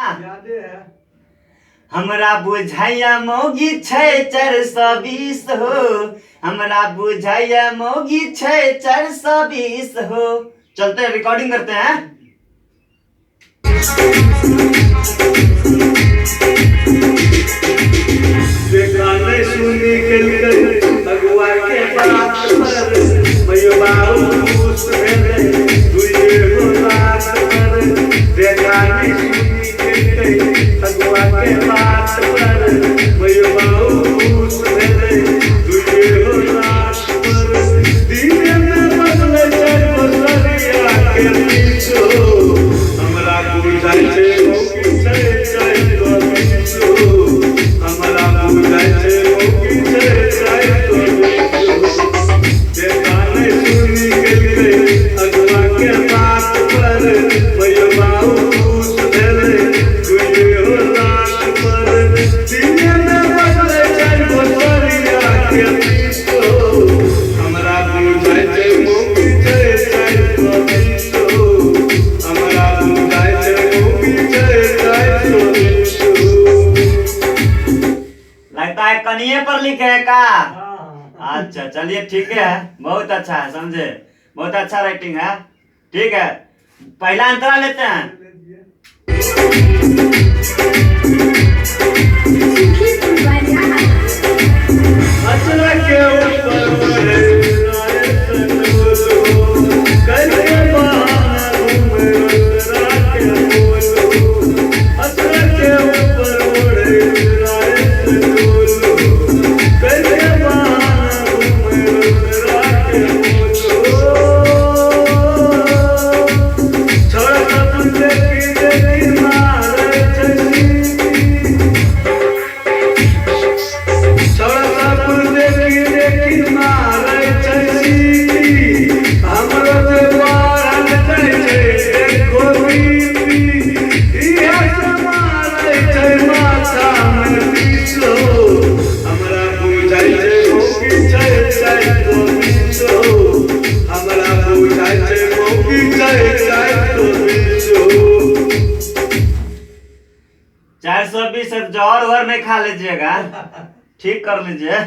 यादे है। हमरा बुझाइया मौगी छै 420 हो, हमरा बुझाइया मौगी छै 420 हो। चलते हैं, रिकॉर्डिंग करते हैं। देखा नहीं सुनी केलकै अगुआ के बात पर, मैयो बाबू खुश भेलै दुइए गो लात पर। देखा नहीं सुनी केलकै अगुआ के बात पर, मैयो बाबू खुश भेलै दुइए गो लात पर। दिने में बदलै चारि गो सरिया के पीछो, हमरा बुझाइ छै मौगी छै 420 हो। हमरा बुझाइ छै मौगी छै 420 हो। देखा नहि सुनी केलकै अगुआ के बात पर, मैयो बाबू खुश भेलै दुइए हो लात पर। दिने मे बदलै चारि गो सरिया के पीछो, हमरा बुझाइ छै मौगी छै 420 हो। हमरा बुझाइ छै मौगी छै 420 हो। लगता है कनिए पर लिखे है का? हाँ। अच्छा चलिए ठीक है, बहुत अच्छा है, समझे, बहुत अच्छा राइटिंग है। ठीक है, पहला अंतरा लेते हैं। सुखीपुर बाजार। अचरा के ऊपर ओढ़े राय सटोल हो, करके बहाना घूमे रोसड़ा के बोल हो। अचरा के ऊपर ओढ़े राय सटोल हो, करके बहाना घूमे रोसड़ा के बोल हो। छोड़ा सब देखी देखी मारे छै सीटी, छोड़ा सब देखी देखी मारै छै सीटी। हमरो जे बढ़ल जाइ छै एको बीपी, इहे से मारै छै माथामे विष हो। हमरा बुझाइ छै मौगी छै 420 हो। हमरा बुझाइ छै मौगी छै 420 हो। 420 जहर उहर नहीं खा लीजिएगा, ठीक कर लीजिए।